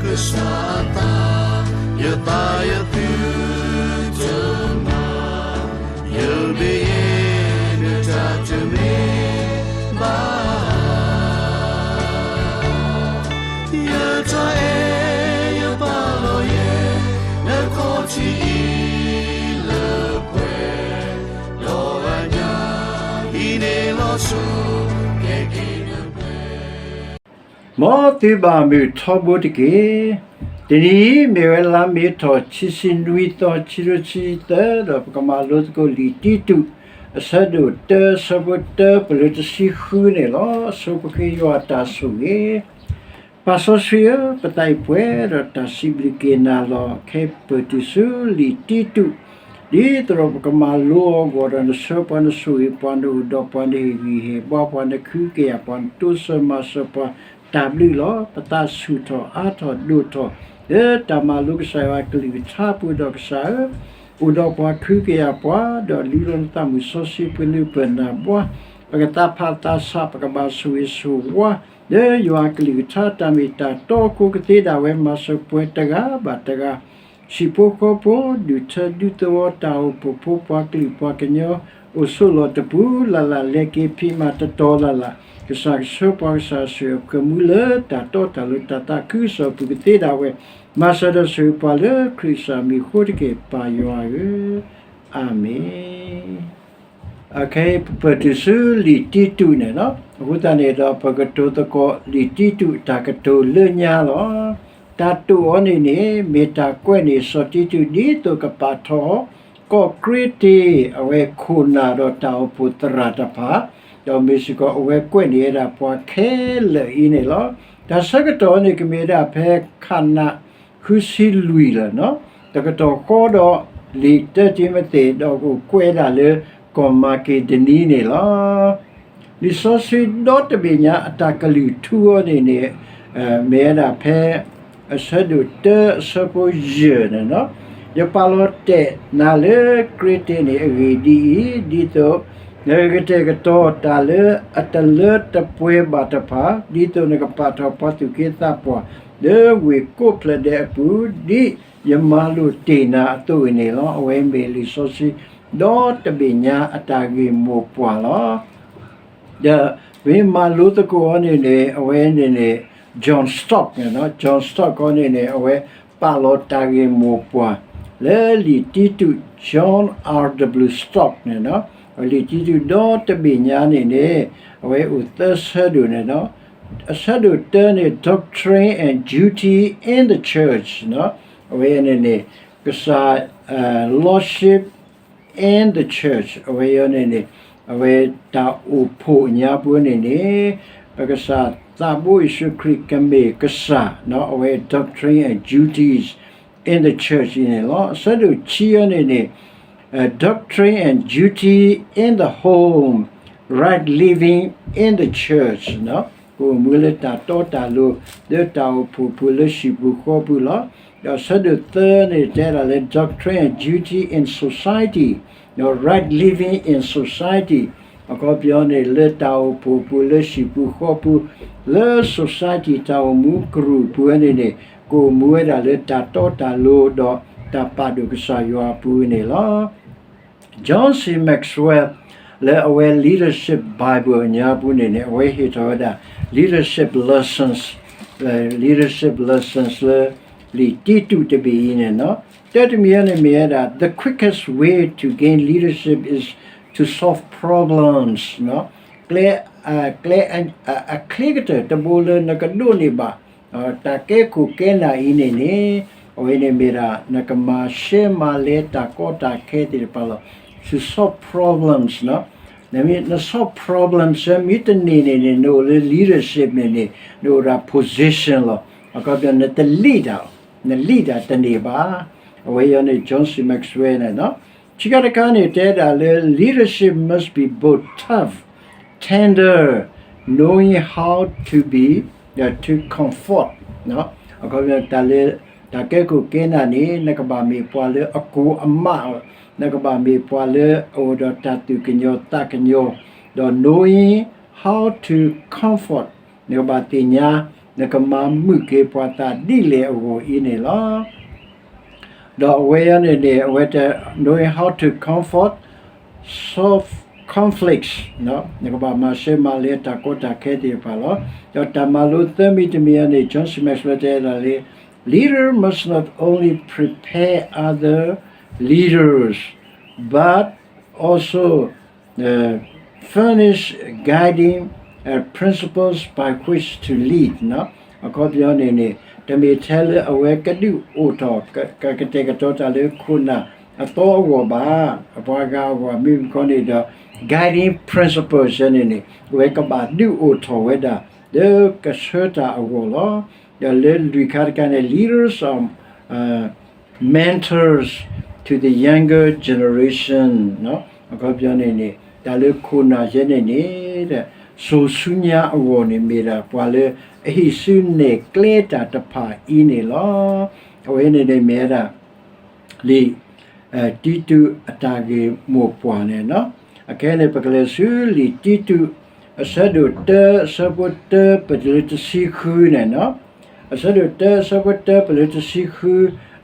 ကစၢ်အသး, ယသးယသုတမၤ, ယမ့ၢ်ယဲ နတၢ်တမ့ၢ်ဘၣ်. ယတၢ်အဲၣ်ယပာ်လီၤယဲ နခီၣ်ထံးအံၤလၢပှဲၤ, ဒီးအညၣ်အံၤန့ၣ်လီၤစိၤ ကဲက့ၤနပှဲၤ မ်သုဘၣ်မုာ်ထီဘိတက့ၢ်. တနံၤအံၤ မ့ၢ်ဝဲလါမ့ၤထီၣ် ခံဆံနွံသီ ခံကထိခံဆံသၢ ဒီးပကမၤလိသကိးလံာ်တံတူး အဆၢဒိၣ်တၢ အဆၢဖိတၢ ပလၢတဆံဃုန့ၣ်လီၤ. အဆိပဃ့ယွၤအတၢ်ဆိၣ်ဂ့ၤ ပၢ်စီဆှံဧၢ, ပသးအံၤပှဲၤဒီးတၢ်စံးဘျုးက့ၤနၤလီၤ. ခဲအံၤပတုာ်ဆူလံာ်တံတူး ဒ်သိးဒီးပကမၤလိအီၤအဂီၢ်ဒီး နဆှၢပှၤ နဆိၣ်ဂ့ၤပှၤ နအိၣ်ဒီးပှၤ နဟ့ၣ်ဂံၢ်ဟ့ၣ်ဘါပှၤ နကဟုကယာ်ပှၤ နတိစၢၤမၤစၢၤပှၤ တၢ်ဘျုးလီၤ. ပသးဆူၣ်ထီၣ်အါထီၣ်ဒိၣ်ထီၣ် လၢတၢ်မၤလိကစၢ်ယွၤအကလုၢ်ကထါအပူၤဒီးကစၢ်ဧၢ အိၣ်ဒီးပှၤ ကဟုကယာ်ပှၤ ဒီးလူလီၤနသးမုၢ်စီဆှံ ပနုာ်ပၢၢ်နၢ်ဘှါ ပကသးဖးသးဆး ပကဘၣ်ဆိၣ်ဂ့ၤဆိၣ်ဝါ လၢယွၤအကလုၢ်ကထါ တၢ်မ့ၢ်တၢ်တီအဃိ ကသ့ဒၣ်ဝဲ မၤစၢၤပှၤတဂၤဘၣ်တဂၤ ဟံၣ်ဖိဃီဖိ ဒူၣ်ထၢဒူသဝီ တၢ်အိၣ်ဖှိၣ်ဖိ ပှၤကလုာ်ပှၤကညီ အိၣ်ဆိးလီၢ်တပူၤလၢ်လၢ် လဲၤက့ၤဖံးမၤတတီၤလၢ်လၢ် ကစၢ်ကဆှၢပှၤ ကစၢ်ဆိၣ်ဂ့ၤအီၤ ကမူလၢတၢ်တီတၢ်လိၤ တၢ်သးခုကစီၣ်အပူၤ ကသ့ဒၣ်ဝဲ မၤစၢၤဒီးဆိၣ်ဂ့ၤပှၤလၢခရံာ်ကစၢ်မံၤအဃိတက့ၢ် ပၢ်ယွၤဧၢ, အၤမ့ၣ်. အခဲအံၤပပတုာ်ဆူလံာ်တံတူးန့ၣ်လီၤ. အဃိသတးန့ၣ်ဒီး ပကတိၤသကိးလံာ်တံတူးတၢ်ကတိၤလၢညါလီၤ. တၢ်တိာ်အီၤန့ၣ်န့ၣ် မ့ၢ်တၢ်ကွဲးန့ၢ်စီၤတံတူး ဒ်သိးကပာ်ထီၣ် ကီၢ်ကရ့တ့ အဝဲခိၣ်နၢ်ဒီးတၢ်အိၣ်ဖှိၣ်သရၣ်တဖၣ်, ဒီးမ့ၢ်စ့ၢ်ကီးအဝဲကွဲးန့ၢ်ဝဲဒၣ်ပှၤခဲလၢာ်အံၤန့ၣ်လီၤ. တၢ်ဆၢကတီၢ်န့ၣ် ကမ့ၢ်ဝဲဒၣ်ဖဲ ခးနး ဃုဆံလွံၢ်လီၤ. တကတီၢ်ဃီဒီး လံာ်တၢတံၤမသ့း ဒီးကအိၣ်ကွဲးဒၣ်လၢ ကီၢ်မၤက့ဒနံန့ၣ်လီၤ. လံာ်စီဆှံဒီတဘ့ၣ်ညါအတၢ်ကလုၢ်ထူအီၤန့ၣ်န့ၣ် မ့ၢ်ဝဲဒၣ်ဖဲ အဆၢဒိၣ်တၢ အဆၢဖိယဲၢ်န့ၣ်လီၤ. ယပာ်လီၤတဲာ်နၤလၢကရ့တ့န့ၣ် အဂ့ၢ်ဒ်အံၤ, ဒ်သိး နကကတဲာ်ကတီၤတၢ်လၢအတလၢတပှဲၤဘၣ်တဖၣ်, ဒ်သိးနကပာ်ထီၣ်ပှၤသူၣ်က့သးပှၢ် လၢဝ့ၢ်ကိးဖျၢၣ်ဒဲးအပူၤ, ဒ်ယမၤလိာ်တ့ၢ်နၤအသိးန့ၣ်လီၤ. အဝဲမ့ၢ်လံာ်စီဆှံ ဒီတဘ့ၣ်ညါအတၢ်ဂ့ၢ်မိၢ်ပှၢ်လီၤ. ဒီးပမ့ၢ်မၤလိသကိးအီၤန့ၣ်န့ၣ် အဝဲန့ၣ်န့ၣ် John Stott န့ၣ်လီၤ. John Stott အီၤန့ၣ်န့ၣ် အဝဲပာ်လီၤတၢ်ဂ့ၢ်မိၢ်ပှၢ် လၢလံာ်တံတူး John R W Stott န့ၣ်လီၤ. လံာ်တံတူးဒီတဘ့ၣ်ညါန့ၣ်န့ၣ် အဝဲအိၣ်သၢဆၢဒိၣ်န့ၣ်လီၤ. အဆၢဒိၣ်တၢန့ၣ် Doctrine and Duty in the Church န့ၣ်လီၤ. အဝဲန့ၣ်န့ၣ် ကစၢ် Lordship in the Church အဝဲအံၤန့ၣ်န့ၣ် အဝဲတၢ်အိၣ်ဖှိၣ်ညါပူၤန့ၣ်န့ၣ် ပကစၢ်သးဘိယ့ၣ်ၡူးခရံာ်ကမ့ၢ်ကစၢ်န့ၣ်လီၤ. အဝဲ Doctrine and Duties in the Church အံၤန့ၣ်လီၤ. အဆၢဒိၣ်ခံအီၤန့ၣ်န့ၣ် Doctrine and Duty in the Home, Right Living in the Church န့ၣ်လီၤ. ကအိၣ်မူလၢတၢ်တီတၢ်လိၤ လၢတၢ်အိၣ်ဖှိၣ်ပူၤလၢဟံၣ်ပူၤဃီပူၤလီၤ. ဒီးအဆၢဒိၣ်သၢန့ၣ် တဲဒၣ်လၢ Doctrine and Duty in Society, Right Living in Society အခီပညီန့ၣ် လၢတၢ်အိၣ်ဖှိၣ်ပူၤလၢဟံၣ်ပူၤဃီပူၤ လၢ society တၢ်အိၣ်မူကရူၢ်ပူၤန့ၣ်န့ၣ် ကအိၣ်မူဝဲဒၣ်လၢတၢ်တီတၢ်လိၤဒီးတၢ်ပာ်ဒိၣ်ကစၢ်ယွၤအပူၤန့ၣ်လီၤ. John C Maxwell လၢအဝဲ Leadership Bible အညါပူၤန့ၣ်န့ၣ် အဝဲဟ့ၣ်ထီၣ်ဝဲဒၣ် leadership lessons, leadership lessons လၢလံာ်တံတူးတဘ့ၣ်အံၤန့ၣ်လီၤ. တၢတမံၤအံၤန့ၣ်မ့ၢ်ဝဲဒၣ် the quickest way to gain leadership is to solve problems န့ၣ်လီၤ. ကျဲ ကျဲ အချ့ကတၢၢ်တဘိလၢနကဒိးန့ၢ်ဘၣ် တၢ်ကဲခိၣ်ကဲနၢ်အံၤန့ၣ်န့ၣ် အဝဲန့ၣ်မ့ၢ်ဒၣ် နကမၤရှဲမၤလဲတၢ်ကီတၢ်ခဲသ့ၣ်တဖၣ်လီၤ. To solve problems န့ၣ်လီၤ. နမ့ၢ် န solve problems မ့ၢ်တန့ၢ်န့ၣ်န့ၣ် နအိၣ်လၢ leadership န့ၣ်န့ၣ် နအိၣ်ဒၣ် position လီၤ. အခီပညီနတ lead ဒၣ် န lead ဒၣ်တန့ၢ်ဘၣ်. အဝဲအံၤန့ၣ် John C Maxwell န့ၣ်လီၤ. ခံခါတခါန့ၣ် တဲဒၣ်လၢ leadership must be both tough, tender, knowing how to be, to comfort အခီပညီ တၢ်လၢ တၢ်ကဲခိၣ်ကဲနၢ်န့ၣ် နကဘၣ်မ့ၢ်ပှၤလၢအကိၢ်အမး, နကဘၣ်မ့ၢ်ပှၤလၢအအိၣ်ဒီးတၢ်သူၣ်ကညီၤသးကညီၤ, ဒီး knowing how to comfort နကဘၣ်သ့ၣ်ညါ နကမၤမုာ်က့ၤပှၤသးဒ်လဲၣ်အဂီၢ်အံၤန့ၣ်လီၤ. ဒီးအဝဲအံၤန့ၣ်န့ၣ် အဝဲတဲ knowing how to comfort, solve conflicts, နကဘၣ်မၤစၢၤမၤလဲၤတၢ်ကီတၢ်ခဲသ့ၣ်တဖၣ်လီၤ. ဒီးတၢ်မၤလိသၢမံၤတမံၤအံၤန့ၣ် John C. Maxwell တဲဒၣ်လၢ leader must not only prepare other leaders, but also furnish guiding principles by which to lead. အခီပညီန့ၣ်န့ၣ် တမ့ၢ်ထဲလၢအဝဲကဒုးအိၣ်ထီၣ် ကကတဲာ်ကတီၤတၢ်လၢခိၣ်နၢ်အသီအဂီၢ်ဘၣ်, အပှၤဂၤအဂီၢ် မ့ၢ်မနုၤန့ၣ်ဒီး guiding principles န့ၣ်န့ၣ် အဝဲကဘၣ်ဒုးအိၣ်ထီၣ်ဝဲဒၣ် လၢကဆှၢတၢ်အဂီၢ်လီၤ. ဒီးလၢလွံၢ်ခါတခါန့ၣ် leaders are mentors to the younger generation. အခီပညီန့ၣ်န့ၣ် တၢ်လၢခိၣ်နၢ်ယဲန့ၣ်န့ၣ် စိၤဆူညါအဂီၢ်န့ၣ် မ့ၢ်ဒၣ်ပှၤလၢအဟံးစုနဲၣ်ကျဲတၢ်တဖၣ်အံၤန့ၣ်လီၤ. အဝဲန့ၣ်န့ၣ်မ့ၢ်ဝဲဒၣ် လံာ် တံတူးအတၢ်ဂ့ၢ်မိၢ်ပှၢ်န့ၣ်လီၤ. အခဲအံၤန့ၣ် ပကလဲၤဆူလံာ်တံတူး အဆၢဒိၣ်တၢ အဆၢဖိတၢ ပတုၤလၢတဆံဃုန့ၣ်လီၤ. အဆၢဒိၣ်တၢ အဆၢဖိတၢ ပတုၤလၢတဆံဃု,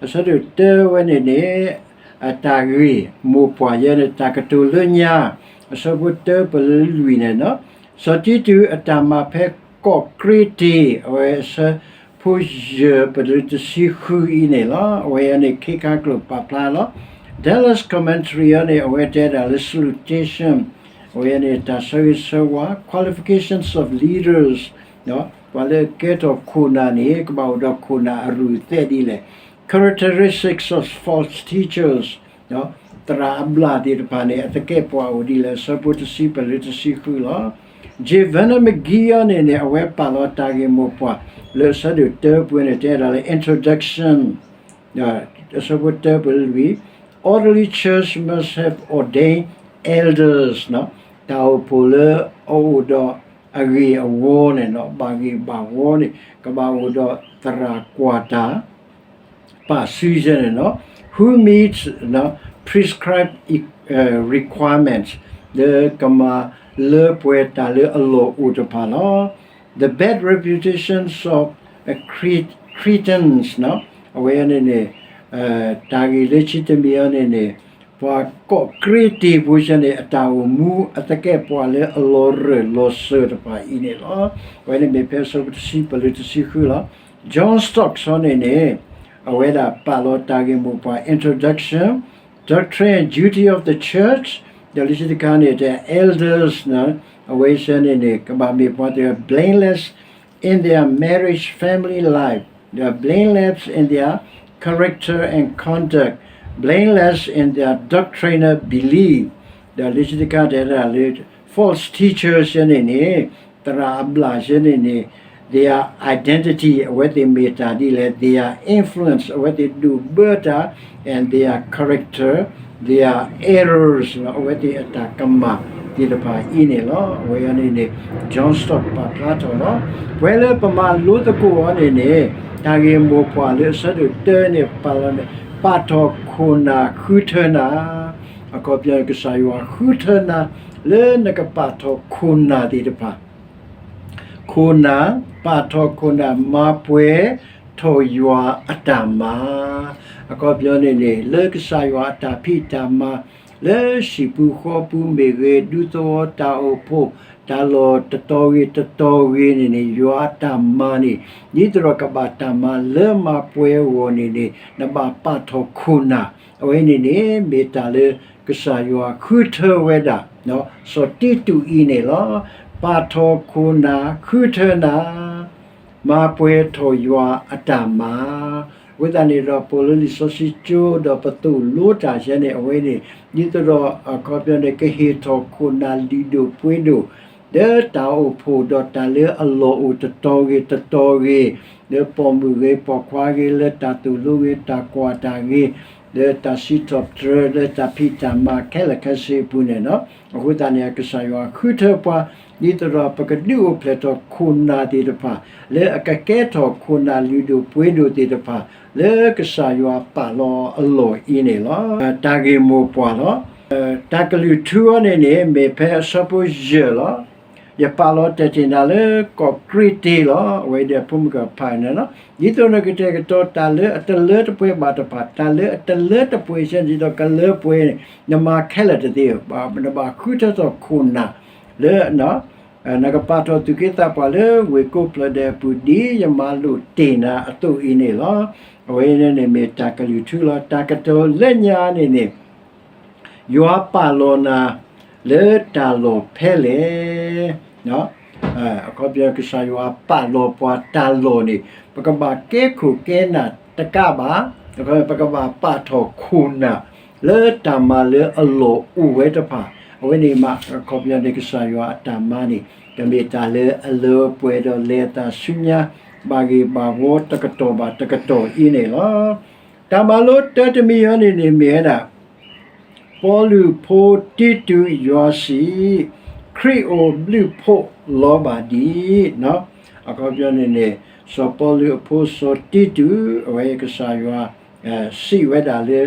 အဆၢဒိၣ်တၢဝဲန့ၣ်န့ၣ် အတၢ်ဂ့ၢ်မိၢ်ပှၢ်ယဲန့ၣ် တၢ်ကတိၤလၢညါ အဆၢဖိတၢ ပတုၤလၢလွံၢ်န့ၣ်လီၤ. စီၤတံတူးအတၢ်မၤဖဲကီးကရ့တ့ အဝဲအဆၢဖိယဲၢ် ပတုၤလၢတဆံဃုအံၤန့ၣ်လီၤ. အဝဲအံၤန့ၣ် ခ့ခါကျိာ်ပာ်ဖျါလီၤ. Dallas Commentary အံၤန့ၣ် အဝဲတဲဒၣ်လၢ salutation အဝဲအံၤန့ၣ် တၢ်ဆၢဂ့ၤဆၢဝါ qualifications of leaders ပှၤလၢအကဲထီၣ်ခိၣ်နၢ်န့ၣ် ကဘၣ်အိၣ်ဒီးခိၣ်နၢ်အရူၢ်သဲးဒ်လဲၣ်, characteristics of false teachers သရၣ်အဘျၣ်သ့ၣ်တဖၣ်န့ၣ် အသကဲးပဝးအိၣ်ဒ်လဲၣ် အဆၢဖိတဆံ ပတုၤလၢတဆံဃုလီၤ. J. Vernon McGee အံၤန့ၣ်န့ၣ် အဝဲပာ်လီၤတၢ်ဂ့ၢ်မိၢ်ပှၢ် လၢအဆၢဒိၣ်တၢပူၤန့ၣ် တဲဒၣ်လၢ introduction အဆၢဖိတၢပူၤလွံၢ် orderly church must have ordained elders တၢ်အိၣ်ဖှိၣ်လၢအအိၣ်ဒီးအဂ့ၢ်အဝီန့ၣ်လီၤ, ဘၣ်ဂ့ၢ်ဘၣ်ဝီန့ၣ် ကဘၣ်အိၣ်ဒီးသရၣ်ကွၢ်တၢ် ပာ်စုယဲန့ၣ်လီၤ. Who meets prescribed requirements လၢကမၤလၢပှဲၤတၢ်လၢအလီၢ်အိၣ်တဖၣ်လီၤ. The bad reputations of cretins အဝဲန့ၣ်န့ၣ် တၢ်ဂ့ၢ်လၢခံတမံၤအံၤန့ၣ်န့ၣ် ပှၤကီးကရ့တ့ဖိယဲန့ၣ် အတၢ်အိၣ်မူအသကဲးပဝးလၢအလီၤရၢၢ်လီၤစၢၤတဖၣ်အံၤန့ၣ်လီၤ. အဝဲန့ၣ်မ့ၢ်ဖဲအဆၢဖိတဆံ ပတုၤလၢတဆံဃုလီၤ. John Stott အံၤန့ၣ်န့ၣ် အဝဲဒၣ်ပာ်လီၤတၢ်ဂ့ၢ်မိၢ်ပှၢ် introduction, doctrine and duty of the church ဒီးလၢခံတခါန့ၣ် the elders အဝဲသ့ၣ်န့ၣ်န့ၣ် ကဘၣ်မ့ၢ်ပှၤသ့ၣ် blameless in their marriage, family life, they are blameless in their character and conduct, blameless in their doctrinal belief, ဒီးလၢခံတခါတဲဒၣ်လၢ false teachers ယဲန့ၣ်န့ၣ် သရၣ်အဘျၣ်ယဲန့ၣ်န့ၣ် their identity အဝဲသ့ၣ်မ့ၢ်တၢ်ဒ်လဲၣ်, their influence အဝဲသ့ၣ်ဒုးဘၢတၢ် and their character, their errors အဝဲသ့ၣ်အတၢ်ကမၣ်သ့ၣ်တဖၣ်အံၤန့ၣ်လီၤ. အဝဲအံၤန့ၣ်န့ၣ် John Stott ပာ်ဖျါထီၣ်လီၤ. ပဝဲလၢပမၤလိသကိးအီၤန့ၣ်န့ၣ် တၢ်ဂ့ၢ်မိၢ်ပှၢ်လၢအဆၢဒိၣ်တၢန့ၣ် ပာ်လီၤန့ၣ် ပာ်ထီၣ်ခိၣ်နၢ်ဃုထၢနၤ, အခီပညီန့ၣ် ကစၢ်ယွၤဃုထၢနၤ လၢနကပာ်ထီၣ်ခိၣ်နၢ်သ့ၣ်တဖၣ် ခိၣ်နၢ်, ပာ်ထီၣ်ခိၣ်နၢ် မၤပှဲၤထီၣ်ယွၤအတၢ်မၤ, အခီပညီန့ၣ်န့ၣ် လၢကစၢ်ယွၤအတၢ်ဖံးတၢ်မၤ လၢဟံၣ်ပူၤဃီပူၤမ့ၢ်ဂ့ၤ, ဒူသဝီတၢ်အိၣ်ဖှိၣ် တၢ်လီၢ်တတီၤဂ့ၤတတီၤဂ့ၤန့ၣ်န့ၣ် ယွၤအတၢ်မၤန့ၣ် ဒ်သိးဒီးကဘၣ်တၢ်မၤလၢမၤပှဲၤအဂီၢ်န့ၣ်န့ၣ် နဘၣ်ပာ်ထီၣ်ခိၣ်နၢ်, အဝဲန့ၣ်န့ၣ် မ့ၢ်တၢ်လၢကစၢ်ယွၤဃုထၢဝဲဒၣ် စီၤတံတူးအံၤန့ၣ်လီၤ. ပာ်ထီၣ်ခိၣ်နၢ်ဃုထၢနၤ မၤပှဲၤထီၣ်ယွၤအတၢ်မၤ, အဃိသတးန့ၣ်ဒီး ပအိၣ်လၢလံာ်စီဆှံကၠိဒီးပသိၣ်လိတၢ်ယဲန့ၣ် အဝဲန့ၣ် ဒ်သိးဒီးအခီပညီန့ၣ် ကဟ့ၣ်ထီၣ်ခိၣ်နၢ်လုၢ်ဒိၣ်ပှ့ၤဒိၣ် လၢတၢ်အိၣ်ဖှိၣ်ဒီးတၢ်လၢအလီၢ်အိၣ်တတီၤဂ့ၤတတီၤဂ့ၤ, လၢပိာ်မုၣ်ဂ့ၤပိာ်ခွါဂ့ၤ, လၢတၢ်သိၣ်လိဂ့ၤတၢ်ကွၢ်တၢ်ဂ့ၤ, လၢတၢ်စံးထီၣ်ပတြၢၤ လၢတၢ်ဖံးတၢ်မၤခဲလၢာ်ခဲဆ့အပူၤန့ၣ်လီၤ. အဃိသတးန့ၣ် ကစၢ်ယွၤဃုထၢပှၤ ဒ်သိးဒီးပကဒုးအိၣ်ဖျဲၣ်ထီၣ်ခိၣ်နၢ်သ့ၣ်တဖၣ် လၢအကကဲထီၣ်ခိၣ်နၢ်လုၢ်ဒိၣ်ပှ့ၤဒိၣ်သ့ၣ်တဖၣ် လၢကစၢ်ယွၤပာ်လီၤအလီၢ်အံၤန့ၣ်လီၤ. တၢ်ဂ့ၢ်မိၢ်ပှၢ်လီၤ. တၢ်ကလုၢ်ထူအံၤန့ၣ်န့ၣ် မ့ၢ်ဖဲအဆၢဖိယဲၢ်လီၤ. ယပာ်လီၤတဲာ်တ့ၢ်နၤလၢကီၢ်ကြ့တ့လီၤ. အဝဲဒီးအဖိမုၣ်ကဖးန့ၣ်လီၤ. ဒ်သိးနကတဲာ်ကတီၤတၢ်လၢအတလၢတပှဲၤဘၣ်တဖၣ်, တၢ်လၢအတလၢတပှဲၤဆဲန့ၣ်ဒီးကလၢပှဲၤန့ၣ် နမၤခဲလၢာ်တသ့ဘၣ်. နဘၣ်ဃုထၢထီၣ်ခိၣ်နၢ်လၢ နကပာ်ထီၣ်သူၣ်က့သးပှၢ်လၢဝ့ၢ်ကိးဖျၢၣ်ဒဲးအပူၤ ဒ်ယမၤလိာ်တ့ၢ်နၤအသိးအံၤန့ၣ်လီၤ. အဝဲန့ၣ်န့ၣ်မ့ၢ်တၢ်ကလုၢ်ထူလီၤ. တၢ်ကတိၤလၢညါန့ၣ်န့ၣ် ယွၤပာ်လီၤနၤလၢတၢ်လီၢ်ဖဲလဲၣ်. အခီပညီကစၢ်ယွၤပာ်လီၤပှၤတၢ်လီၢ်န့ၣ် ပကဘၣ်ကဲခိၣ်ကဲနၢ်တကးဘၣ်, ပကဘၣ်ပာ်ထီၣ်ခိၣ်နၢ် လၢတၢ်မၤလၢအလီၢ်အိၣ်ဝဲတဖၣ်, အဝဲန့ၣ်မး အခီပညီန့ၣ် ကစၢ်ယွၤအတၢ်မၤန့ၣ် တမ့ၢ်တၢ်လၢအလၢပှဲၤဒီးလဲၤအသးဆူညါ ဘၣ်ဂ့ၢ်ဘၣ်ဝီတကတီၢ်ဘၣ်တကတီၢ်အံၤန့ၣ်လီၤ. တၢ်မၤလိတၢတမံၤအံၤန့ၣ်န့ၣ်မ့ၢ်ဝဲဒၣ် ပီလူးဖိတံတူးယွၤစံး, ခရံာ်အိၣ်ဘျုးဖှိၣ်လီၤဘၣ်ဒံး, အခီပညီန့ၣ်န့ၣ် စီၤပီလူးအဖိစီၤတံတူး အဝဲကစၢ်ယွၤ စံးဝဲဒၣ်လၢ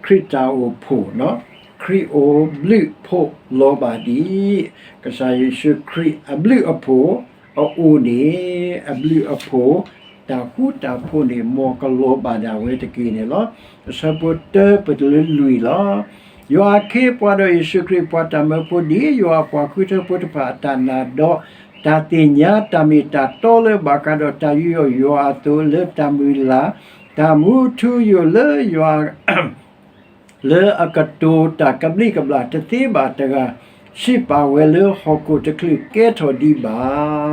ခရံာ်တၢ်အိၣ်ဖှိၣ်, ခရံာ်အိၣ်ဘျုးဖှိၣ်လီၤဘၣ်ဒံး, ကစၢ်ယ့ၣ်ၡူးခရံာ်အဘျုးအဖှိၣ်အအိၣ်န့ၣ် အဘျုးအဖှိၣ် တၢ်ဃူတၢ်ဖိးန့ၣ် မ်ကလီၤဘၣ်ဒၣ်ဝဲတက့ၢ်န့ၣ်လီၤ. အဆၢဖိတၢပတုၤလၢလွံၢ်လီၤ. ယွၤအခ့အပှၤဒီးယ့ၣ်ၡူးခရံာ် ပှၤတၢ်မၢဖိဒ်ယွၤအပှၤဃုထၢဖိတဖၣ်အတၢ်နာ်ဒီး တၢ်သ့ၣ်ညါတၢ်မ့ၢ်တၢ်တီလၢဘၣ်ဃးဒီးတၢ်ယူးယီၣ်ယွၤအသိး လၢတၢ်မုၢ်လၢ်, တၢ်မူထူယိာ်လၢယွၤ လၢအကတိၤတၢ်ကဘျံးကဘျၣ်တသ့ဘၣ်တဂၤ စံးပာ်ဝဲလၢဟီၣ်ခိၣ်တချုးကဲထီၣ်ဒံးဘၣ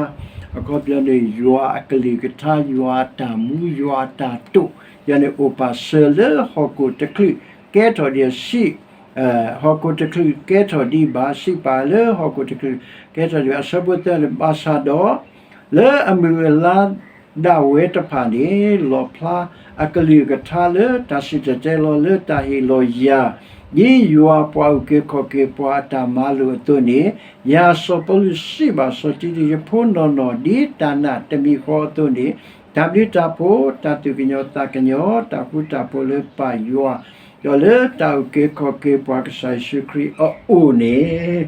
်. အခီပညီန့ၣ် ယွၤအကလုၢ်ကထါ ယွၤအတၢ်မူ ယွၤအတၢ်တိာ် ယွၤန့ၣ်အိၣ်ပာ်စၢၤလၢဟီၣ်ခိၣ်တချုးကဲထီၣ်ဒံးစံး ဟီၣ်ခိၣ်တချုးကဲထီၣ်ဒံးဘၣ် စံးပာ်လၢဟီၣ်ခိၣ်တချုးကဲထီၣ်ဒံး အဆၢဖိသၢန့ၣ် ဘၣ်ဆၣ်ဒီး လၢအမုၢ်အလါဒၣ်ဝဲတဖၣ်န့ၣ် လီၣ်ဖျါအကလုၢ်ကထါလၢတၢ်စံၣ်တဲၤတဲလီၤလၢတၢ်ဟ့ၣ်လီၤယၤ ဒ်ယွၤပှၤအုၣ်က့ၤခီၣ်က့ၤပှၤအတၢ်မၤလိာ်အသိးန့ၣ်, ယၤစီၤပီလူးစံးဘၣ်စီၤတံတူး ယဖိနီၢ်နီၢ် ဒ်တၢ်နာ်တမံၤဃီအသိးန့ၣ်, တၢ်ဘျုးတၢ်ဖှိၣ် တၢ်သူၣ်ကညီၤသးကညီၤ တၢ်ဃူတၢ်ဖိးလၢပၢ်ယွၤ ဒီးလၢတၢ်အုၣ်က့ၤခီၣ်က့ၤပှၤကစၢ်ယ့ၣ်ၡူးခရံာ်အအိၣ်န့ၣ်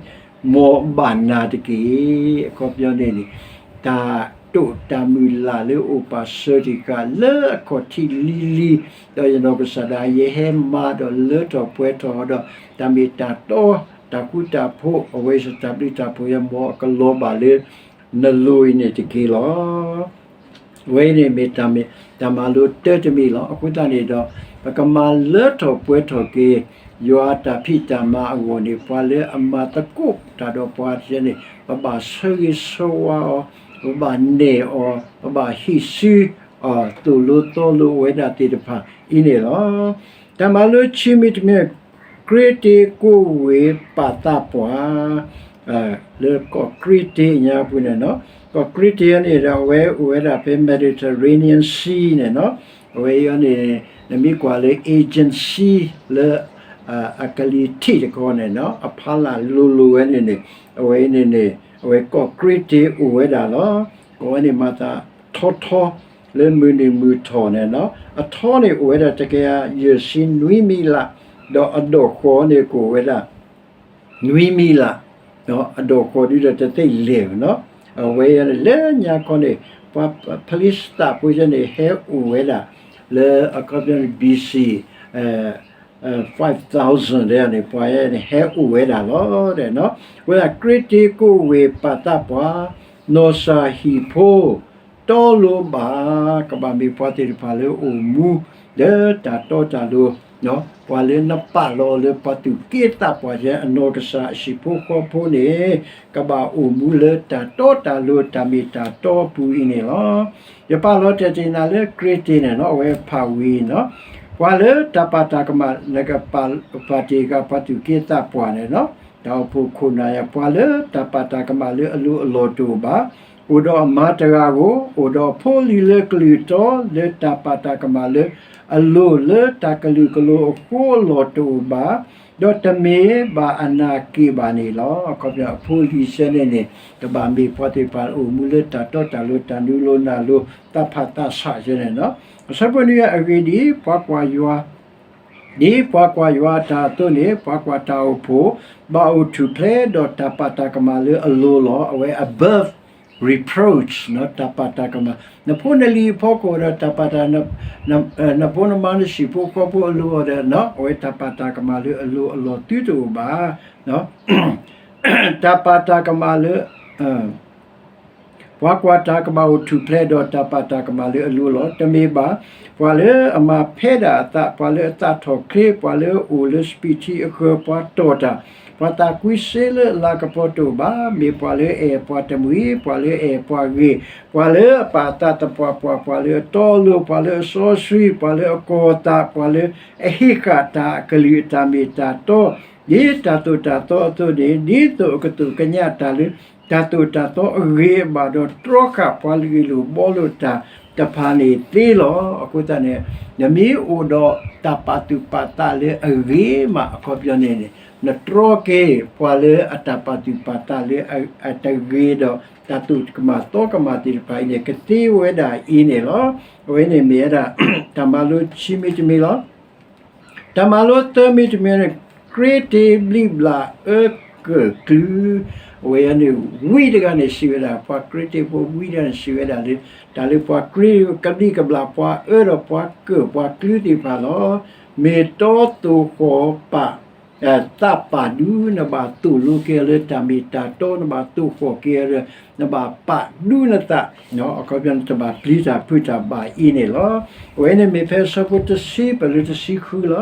မ်ဘၣ်နၤတက့ၢ်. အခီပညီန့ၣ်န့ၣ် တၢ်တိာ်တၢ်မုၢ်လၢ်လၢအိၣ်ပာ်စၢၤတံၢ်ဃာ်လၢအခီၣ်ထံးလံၤလံၤ, ဒီးယနီၢ်ကစၢ်ဒၣ် ယဟဲမၤဒီးလၢထီၣ်ပှဲၤထီၣ်ဒီး တၢ်မ့ၢ်တၢ်တီ တၢ်ဃူတၢ်ဖိး အဝဲစ့ၢ်တၢ်ဘျုးတၢ်ဖှိၣ် ယမ်အကလီၤဘၣ်လၢ နလိၤအံၤန့ၣ်တက့ၢ်လီၤ. အဝဲအံၤန့ၣ်မ့ၢ်တၢ်မၤလိတၢတမံၤလီၤ. အဃိသတးန့ၣ်ဒီး ပကမၤလၢထီၣ်ပှဲၤထီၣ်က့ၤ ယွၤအတၢ်ဖံးတၢ်မၤအဂီၢ်န့ၣ် ပှၤလၢအမၤသကိးတၢ်ဒီးပှၤတက့ၢ်န့ၣ် ပဘၣ်ဆၢဂ့ၤဆၢဝါအီၤ, ပဘၣ်နဲၣ်အီၤ, ပဘၣ်ဟံးစုအီၤ, သိၣ်လိသီလိအဝဲဒၣ်သ့ၣ်တဖၣ်အံၤန့ၣ်လီၤ. တၢ်မၤလိဆံးမံၤတမံၤ ကြ့တ့ကိးဝ့ၢ်ပာ်သးပှၢ် လၢကီၢ်ကြ့တ့ညါပူၤန့ၣ်လီၤ. ကီၢ်ကြ့တ့န့ၣ်ဒီး အဝဲအိၣ်ဝဲဒၣ်ဖဲ Mediterranean Sea န့ၣ်လီၤ. အဝဲအံၤန့ၣ် နမ့ၢ်ကွၢ်လၢ Aegean Sea လၢ အကလံၤထံးတခီန့ၣ်လီၤ အဖီလာ်လိၤလိၤဝဲန့ၣ်န့ၣ် အဝဲအံၤန့ၣ်န့ၣ် အဝဲကီၢ်ကြ့တ့အိၣ်ဝဲဒၣ်လီၤ. ကီၢ်ဝဲန့ၣ်မၤသးထီထီ လၢမုၢ်နုာ်မုၢ်ထီၣ်န့ၣ်လီၤ. အထီန့ၣ်အိၣ်ဝဲဒၣ်တကယၤယဲၢ်ဆံနွံမံးလး, ဒီးအဒိၣ်ဃီၤန့ၣ်ကအိၣ်ဝဲဒၣ် နွံမံးလး, အဒိၣ်ဃီၤဒ်ဒီးတသ့ၣ်လဲၣ်န့ၣ်လီၤ. အဝဲအံၤန့ၣ် လၢညါခီန့ၣ် ပှၤဖလံးစတံးဖိယဲန့ၣ် ဟဲအိၣ်ဝဲဒၣ် လၢအခီပညီန့ၣ် B C five thousand န့ၣ် ပှၤယဲန့ၣ် ဟဲအိၣ်ဝဲဒၣ်လီၤ. ဝဲဒၣ်ကြ့တ့ကိးဝ့ၢ်ပာ်သးပှၢ် နီၢ်စၢ်ဟံၣ်ဖိ တီလိၤဘၣ် ကဘၣ်မ့ၢ်ပှၤသ့ၣ်တဖၣ်လၢအိၣ်မူ လၢတၢ်တီတၢ်လိၤ, ပှၤလၢနပာ်လီၤလၢပှၤသူၣ်က့သးပှၢ်ယဲ အနီၢ်ကစၢ်အဟံၣ်ဖိဃီဖိန့ၣ် ကဘၣ်အိၣ်မူလၢတၢ်တီတၢ်လိၤ တၢ်မ့ၢ်တၢ်တီအပူၤအံၤန့ၣ်လီၤ. ယပာ်လီၤတဲာ်တ့ၢ်နၤလၢကြ့တ့န့ၣ်လီၤ အဝဲဖးဝံၤန့ၣ်လီၤ. ပှၤလၢတၢ်ပာ်တၢ်ကမၣ် နကပာ်တ့ၢ်ဃာ်ပှၤသူၣ်က့သးပှၢ်န့ၣ်လီၤ. တၢ်အိၣ်ဖှိၣ်ခိၣ်နၢ်ယၤ ပှၤလၢတၢ်ပာ်တၢ်ကမၣ်လၢအလိၤအလီၢ်တအိၣ်ဘၣ်, အိၣ်ဒီးအမါတဂၤဧိၤ, အိၣ်ဒီးအဖိလံၤလၢကလုၢ်တီ လၢတၢ်ပာ်တၢ်ကမၣ်လၢအလိၤလၢတၢ်ကလုာ်ကလိၤအဃိအလီၢ်တအိၣ်ဘၣ်, ဒီးတမ့ၢ်ဘၣ်အနၢ်က့ၣ်ဘၣ်န့ၣ်လီၤ. အခီပညီအဖိလံၤစဲန့ၣ်န့ၣ် ကဘၣ်မ့ၢ်ပှၤသ့ၣ်တဖၣ်အိၣ်မူလၢတၢ်တီတၢ်လိၤ တၢ်နုာ်လီၤနုာ်လီၤ သးဖးသးဆး စဲန့ၣ်လီၤ. အဆၢဖိနွံ အဂ့ၢ်ဒ်အံၤ, ပှၤကွၢ်ယွၤ ဒ်ပှၤကွၢ်ယွၤအတၢ်အသိးန့ၣ်, ပှၤကွၢ်တၢ်အိၣ်ဖှိၣ် ဘၣ်အိၣ်ထူၣ်ဖျဲးဒီးတၢ်ပာ်တၢ်ကမၣ်လၢအလိၤလီၤ. အဝဲ above reproach တၢ်ပာ်တၢ်ကမၣ်, နဖိနလံၤအဖီခိၣ်ဒီးတၢ်ပာ်တၢ်, နဖိနမါနဟံၣ်ဖိဃီဖိအလိၤဒီး အဝဲတၢ်ပာ်တၢ်ကမၣ်လၢအလိၤအလီၢ်သုတအိၣ်ဘၣ်. တၢ်ပာ်တၢ်ကမၣ်လၢ ပှၤကွၢ်တၢ်ကဘၣ်အိၣ်ထူၣ်ဖျဲးဒီးတၢ်ပာ်တၢ်ကမၣ်လၢအလိၤလီၤ. တမ့ၢ်ဘၣ်ပှၤလၢအမၤဖဲဒၣ်အသး, ပှၤလၢအသးထီၣ်ချ့, ပှၤလၢအအိၣ်လၢစပံးထံအဃၢၤ, ပှၤတီၢ်တၢ်, ပှၤသးကွံစ့လၢအလၤကပီၤတအိၣ်ဘၣ်, မ့ၢ်ပှၤလၢအအဲၣ်ပှၤတမှံၤ, ပှၤလၢအအဲၣ်ပှၤဂ့ၤ, ပှၤလၢအပာ်အသးသပှၢ်ပှၢ်, ပှၤလၢအတီအလိၤ, ပှၤလၢအစီဆှံ, ပှၤလၢအကီၤအသး, ပှၤလၢအဟ့ၣ်ဃာ်တၢ်အကလုၢ်အတၢ်မ့ၢ်တၢ်တီ, ဒ်တၢ်သိၣ်တၢ်သီအသိးန့ၣ်, ဒ်သိးအကသိၣ်ကညးတၢ်လၢ တၢ်သိၣ်တၢ်သီအဂ့ၤအဘၣ်ဒီး တြီဃာ်ပှၤဂ့ၢ်လိာ်ဘှီလိာ်တၢ်တဖၣ်န့ၣ်သ့လီၤ. အဃိသတးန့ၣ်, နမ့ၢ်အိၣ်ဒီးတၢ်ပာ်သူၣ်ပာ်သးလၢအဂ့ၤမးအခီပညီန့ၣ်န့ၣ်, နတြီက့ၤပှၤလၢအတၢ်ပာ်သူၣ်ပာ်သးလၢအတဂ့ၤဒီး တၢ်သိၣ်ကမၣ်သီကမၣ်သ့ၣ်တဖၣ်အံၤန့ၣ် ကသ့ဝဲဒၣ်အံၤန့ၣ်လီၤ. အဝဲန့ၣ်မ့ၢ်ဝဲဒၣ် တၢ်မၤလိခံမံၤတမံၤလီၤ. တၢ်မၤလိသၢမံၤတမံၤန့ၣ်, ကြ့တ့ဘျံးဘျးအၢကၢၣ်ကျူ, အဝဲန့ၣ် ဝံတဂၤန့ၣ်စံးဝဲဒၣ်, ပှၤကြ့တ့ဖိဝံတဂၤန့ၣ်စံးဝဲဒၣ်လၢ တၢ်လၢပှၤကြ့ကဘျံးကဘျၣ်ပှၤအၢဒီးပှၤကၢၣ်ပှၤကျူသ့ၣ်တဖၣ်လီၤ. မ့ၢ်တီသိၣ်ဃီၤပာ် သးပာ်ဒူ, နဘၣ်သိၣ်လိက့ၤအီၤလၢတၢ်မ့ၢ်တၢ်တီ, နဘၣ်သိၣ်ဃီၤက့ၤအီၤဒီး နဘၣ်ပာ်ဒူနသး, အခီပညီနတဘၣ်ပျံၤတၢ်ဖုးတၢ်ဘၣ်အံၤန့ၣ်လီၤ. အဝဲန့ၣ်မ့ၢ်ဖဲအဆၢဖိတဆံ ပၢၢ်လၢတဆံဃုလီၤ.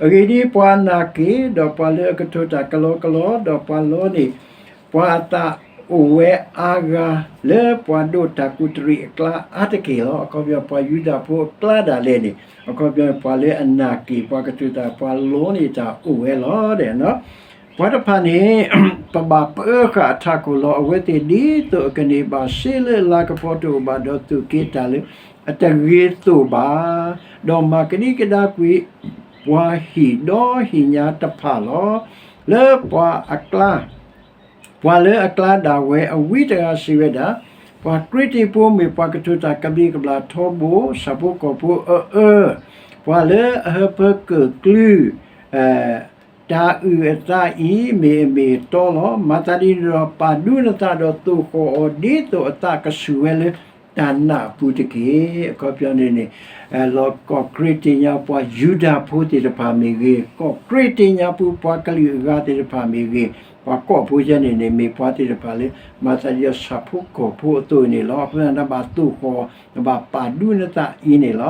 အဂ့ၢ်ဒ်အံၤ, ပှၤအနာ်က့ၤ, ဒီးပှၤလၢအကထိးတၢ်ကလီကလီ, ဒီးပှၤလီန့ၣ် ပှၤအသးအိၣ်ဝဲအါဂၤလၢပှၤဒိးတၢ်ကူးတရံးအကျါအါတက့ၢ်လီၤ. အခီပညီပှၤယူဒၤဖိအကျါဒၣ်လဲာ်န့ၣ်, အခီပညီပှၤလၢအနာ်က့ၤ, ပှၤကထိးတၢ်, ပှၤလီန့ၢ်တၢ်အိၣ်ဝဲလီၤ. ပှၤတဖၣ်န့ၣ် ပဘၣ်ပၢဃာ်အထးခိၣ်လီၤ. အဝဲသ့ၣ်ဒ်သိးအကန့ၢ်ဘၣ်စ့လၢအလၤကပီၤတအိၣ်ဘၣ်ဒီး သိၣ်က့ၤတၢ်လၢအတဂ့ၤသိးဘၣ်, ဒီးမၤကဒံကဒါကွံာ်ပှၤဟံၣ်ဒီဟံၣ်ညါတဖၣ်လီၤ. လၢပှၤအကျါ ပှၤလၢအကျါဒၣ်ဝဲအဝံတဂၤစံးဝဲဒၣ်, ပှၤကြ့တ့ဖိမ့ၢ်ပှၤကထိးတၢ်ကဘျံးကဘျၣ်ထီဘိ, ဆၣ်ဖိကီၢ်ဖိအအၢ, ပှၤလၢအဟၢဖၢကၢၣ်ကျူ, တၢ်အုၣ်အသးအံၤမ့ၢ်အမ့ၢ်အတီလီၤ. မၤသးဒ်န့ၣ်ဒီး ပာ်ဒူနသးဒီးသိၣ်ဃီၤအီၤ ဒ်သိးအသးကဆူၣ်ဝဲလၢတၢ်နးအပူၤတက့ၢ်. အခီပညီန့ၣ်န့ၣ် လီၤကီၢ်ကြ့တ့ညါပှၤယူဒၤဖိသ့ၣ်တဖၣ်မ့ၢ်ဂ့ၤ, ကီၢ်ကြ့တ့ညါပှၤကလုာ်အဂၤသ့ၣ်တဖၣ်မ့ၢ်ဂ့ၤ, ပှၤကိးဖိယဲန့ၣ်န့ၣ် မ့ၢ်ပှၤသ့ၣ်တဖၣ်လၢ မၤသးဒ်ဆၣ်ဖိကီၢ်ဖိအသိးန့ၣ်လီၤ. အဃိသတးနဘၣ်သိၣ်ဃီၤ, နဘၣ်ပာ်ဒူနသးအံၤန့ၣ်လီၤ.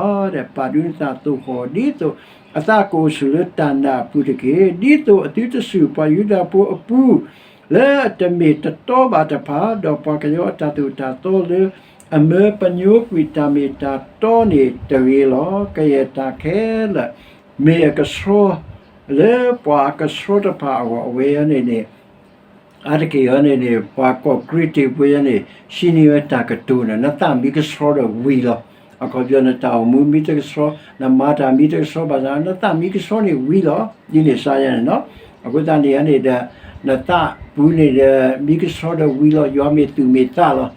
ပာ်ဒူနသးသိၣ်ဃီၤ ဒ်သိးအသးကအိၣ်ဆူၣ်လၢတၢ်နးအပူၤတက့ၢ်. ဒ်သိးအသုတဆူၣ်ပှၤယူဒၤဖိအပူၤ လၢအတမ့ၢ်တတီဘၣ်တဖၣ်, ဒီးပှၤကညီအတၢ်သိၣ်တၢ်သီလၢအမၢပညိကွံာ်တၢ်မ့ၢ်တၢ်တီန့ၣ်တဂ့ၤလီၤ. ကယဲၢ်တၢ်ခဲလၢာ် မ့ၢ်အကဆှီ လၢပှၤအကဆှီတဖၣ်အဂီၢ်, အဝဲန့ၣ်န့ၣ် အါတက့ၢ်အံၤန့ၣ်န့ၣ် ပှၤကီၢ်ကြ့တ့ဖိယဲန့ၣ် ဟံးန့ၢ်ဝဲတၢ်ကတိၤန့ၣ် နသးမ့ၢ်ကဆှီဒီးဝံၤလီၤ. အခီပညီနတၢ်အိၣ်မူမ့ၢ်တကဆှီ, နမၤတၢ်မ့ၢ်တကဆှီဘၣ်ဆၣ် နသးမ့ၢ်ကဆှီန့ၣ်ဝံၤလီၤ. ဒ်န့ၣ်စါယဲန့ၣ်နီၤ. အဃိသတးန့ၣ်န့ၣ်ဒီး နသးပူၤန့ၣ်ဒီး မ့ၢ်ကဆှီဒီးဝံၤလီၤ. ယွၤမ့ၢ်သူၣ်မ့ၢ်သးလီၤ.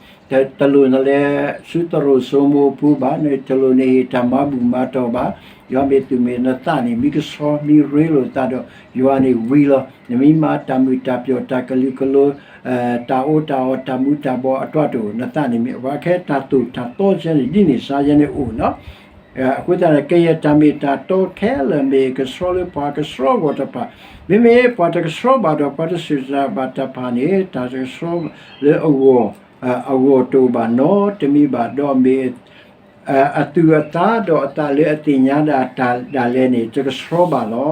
တလိၣ်နလဲၤဆူသရိာ်စိမိၤအပူၤဘၣ်, တလိၣ်နဟ့ၣ်တၢ်မၤဘူၣ်မၤတီၢ်ဘၣ်. ယွၤမ့ၢ်သူၣ်မ့ၢ်နသးန့ၣ် မ့ၢ်ကဆှီ မ့ၢ်ရ့လိာ်သးဒီး ယွၤန့ၣ်ဝံၤလီၤ. နမ့ၢ်မၤတၢ်မုာ်တၢ်ပျီၣ်တၢ်ကလုာ်ကလိ တၢ်အီၣ်တၢ်အီ တၢ်မူၤတၢ်ဘှီးအတၢ်တိာ် နသးန့ၣ်မ့ၢ် ပှၤခဲတၢ်သိၣ်တၢ်သီယဲန့ၣ် ဒ်န့ၣ်စါယဲန့ၣ်အိၣ်နီၤ. အဃိသတးန့ၣ် ကယဲၢ်တၢ်မ့ၢ်တၢ်တီခဲလၢာ်မ့ၢ်ကဆှီလၢပှၤကဆှီအဂီၢ်တဖၣ်, မ့မ့ၢ်ပှၤတကဆှီဘၣ်ဒီး ပှၤတဆူၣ်တၢ်ဘၣ်တဖၣ်န့ၣ် တၢ်တကဆှီလၢအဂီၢ် အဂီၢ်တအိၣ်ဘၣ်နီတမံၤဘၣ်, ဒီးမ့ၢ် အသူၣ်အသးဒီးအသးလၢအသ့ၣ်ညါဒၣ်တၢ်ဒၣ်လဲာ်န့ၣ် တကဆှီဘၣ်လီၤ.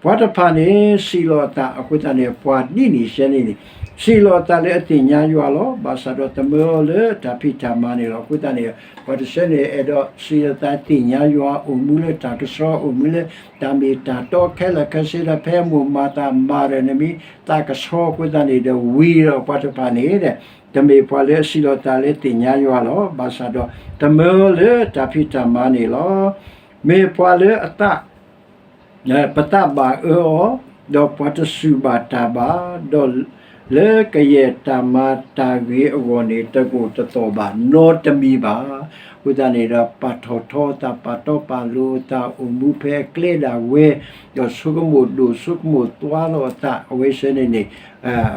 ပှၤတဖၣ်န့ၣ် စံးလီၤအသးအဃိသတးန့ၣ် ပှၤဒ်န့ၣ်စဲန့ၣ်န့ၣ် စံးလီၤအသးလၢအသ့ၣ်ညါယွၤလီၤ. ဘၣ်ဆၣ်ဒီးသမၢအီၤလၢတၢ်ဖံးတၢ်မၤန့ၣ်လီၤ. အဃိသတးန့ၣ် ပှၤတဆဲန့ၣ် အဲၣ်ဒိးစံးလီၤအသးသ့ၣ်ညါယွၤ အိၣ်မူလၢတၢ်ကဆှီ အိၣ်မူလၢတၢ်မ့ၢ်တၢ်တီခဲလၢာ်ခဲဆ့ဒီး ဖဲအမိၢ်မၤသးမၤဒီး နမ့ၢ်သးကဆှီအဃိသတးန့ၣ်ဒီး ဝံၤဒီးပှၤတဖၣ်န့ၣ် တမ့ၢ်ပှၤလၢအစံးလီၤသးလၢသ့ၣ်ညါယွၤလီၤ. ဘၣ်ဆၣ်ဒီး သမၢအီၤလၢတၢ်ဖံးတၢ်မၤန့ၣ်လီၤ. မ့ၢ်ပှၤလၢအသး ပသးဘၣ်အၢအီၤ, ဒီးပှၤတစူၢ်ဘၣ်တၢ်ဘၣ်, ဒီး လၢကယဲၢ်တၢ်မၤတၢ်ဂ့ၤအဂီၢ်န့ၣ် တအိၣ်တသီၣ်ဘၣ် နီတမံၤဘၣ်. အဃိသတးန့ၣ်ဒီး ပာ်ထီၣ်ထီအသး ပာ်တီပာ်လိၤအသး အိၣ်မူဖဲအကျဲဒၣ်ဝဲ, ဒီးဆိကမိၣ်ဒိၣ်ဆိကမိၣ်သွါလီၤအသး အဝဲစဲန့ၣ်န့ၣ်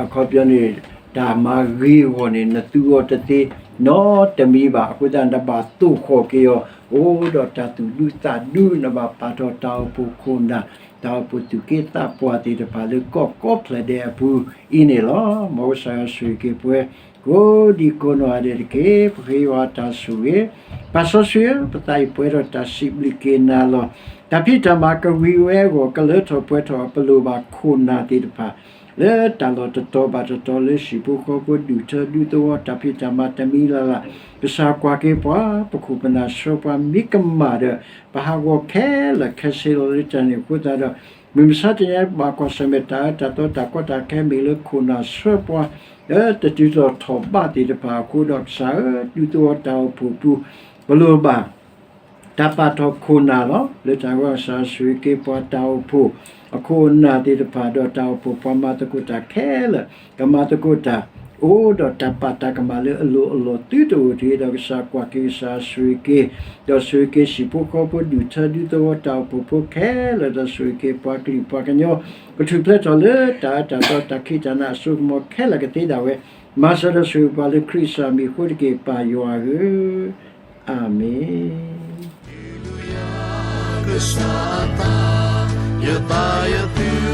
အခီပညီန့ၣ် တၢ်မၤဂ့ၤအဂီၢ်န့ၣ် နသူအီၤတသ့ နီတမံၤဘၣ်. အဃိသတး နဘၣ်သိၣ်ဃီၣ်က့ၤအီၤ အိၣ်ဒီးတၢ်သူၣ်ဒူသးဒူ နဘၣ်ပာ်ထီၣ်တၢ်အိၣ်ဖှိၣ်ခိၣ်နၢ် တၢ်အိၣ်ဖှိၣ်သူၣ်က့သးပှၢ်သ့ၣ်တဖၣ်လၢကီၢ်ကိးဖျၢၣ်ဒဲးအပူၤအံၤန့ၣ်လီၤ. မ်ကစၢ်ယွၤဆိၣ်ဂ့ၤက့ၤပှၤ ကိးဒံကိးနီၢ်ဂၤဒဲးတက့ၢ်. ပဃ့ယွၤအတၢ်ဆိၣ်ဂ့ၤ, ပၢ်စီဆှံဧၢ, ပသးအံၤပှဲၤဒီးတၢ်စံးဘျုးက့ၤနၤလီၤ. တၢ်ဖံးတၢ်မၤကဝံၤဝဲအဂီၢ် ကလၢထီၣ်ပှဲၤထီၣ် ပလိၣ်ဘၣ်ခိၣ်နၢ်သ့ၣ်တဖၣ် လၢတၢ်လီၢ်တတီၤဘၣ်တတီၤ လၢဟံၣ်ဖိဃီဖိ ဒူၣ်ထၢဒူသဝီ တၢ်ဖံးတၢ်မၤတမံၤလၢ်လၢ် ကစၢ်ကွၢ်က့ၤပှၤ ပခိၣ်ပနၢ်ဆှၢပှၤ မ့ၢ်ကမၣ်ဒီး ပဟးဂီၤခဲလၢာ်ခဲဆ့လီၤ. လၢတၢ်န့ၣ်အဃိသတးဒီး မုၢ်မဆါတနံၤအံၤ ဘၣ်ကွၢ်ဆၢၣ်မဲာ်တၢ်အၢတၢ်သီ တၢ်ကီတၢ်ခဲ မ့ၢ်လၢခိၣ်နၢ်ဆှၢပှၤ လၢတတုၤလီၤထီၣ်ဘးသ့ၣ်တဖၣ်အဃိဒီး ကစၢ်ဧၢ, ဒူသဝီတၢ်အိၣ်ဖှိၣ်ပူၤ ပလိၣ်ဘၣ် တၢ်ပာ်ထီၣ်ခိၣ်နၢ်လီၤ. လၢတၢ်ဂီၢ် ကစၢ်ဆိၣ်ဂ့ၤက့ၤပှၤတၢ်အိၣ်ဖှိၣ် အခိၣ်အနၢ်သ့ၣ်တဖၣ် ဒီးတၢ်အိၣ်ဖှိၣ်ပှၤမၤသကိးတၢ်ခဲလၢာ် ကမၤသကိးတၢ် အိၣ်ဒီးတၢ်ပာ်တၢ်ကမၣ်လၢအလိၤအလီၤသုတအိၣ်တဂ့ၤဒီး ကစၢ်ကွၢ်က့ၤ ကစၢ်ဆိၣ်ဂ့ၤက့ၤ ဒီးဆိၣ်ဂ့ၤက့ၤဟံၣ်ဖိဃီဖိ ဒူၣ်ထၢဒူသဝီ တၢ်အိၣ်ဖှိၣ်ဖိခဲလၢာ် ဒီးဆိၣ်ဂ့ၤက့ၤပှၤကလုာ်ပှၤကညီ ကထူၣ်ဖျဲးထီၣ်လၢတၢ်အၢတၢ်သီ တၢ်ခံးတၢ်နၤအစိကမီၤခဲလၢာ်ကသ့ဒၣ်ဝဲ မၤစၢၤဒီးဆိၣ်ဂ့ၤပှၤလၢခရံာ်ကစၢ်မံၤအဃိတက့ၢ် ပၢ်ယွၤဧၢ, အၤမ့ၣ်. ကစၢ်အသး, ယသးယသု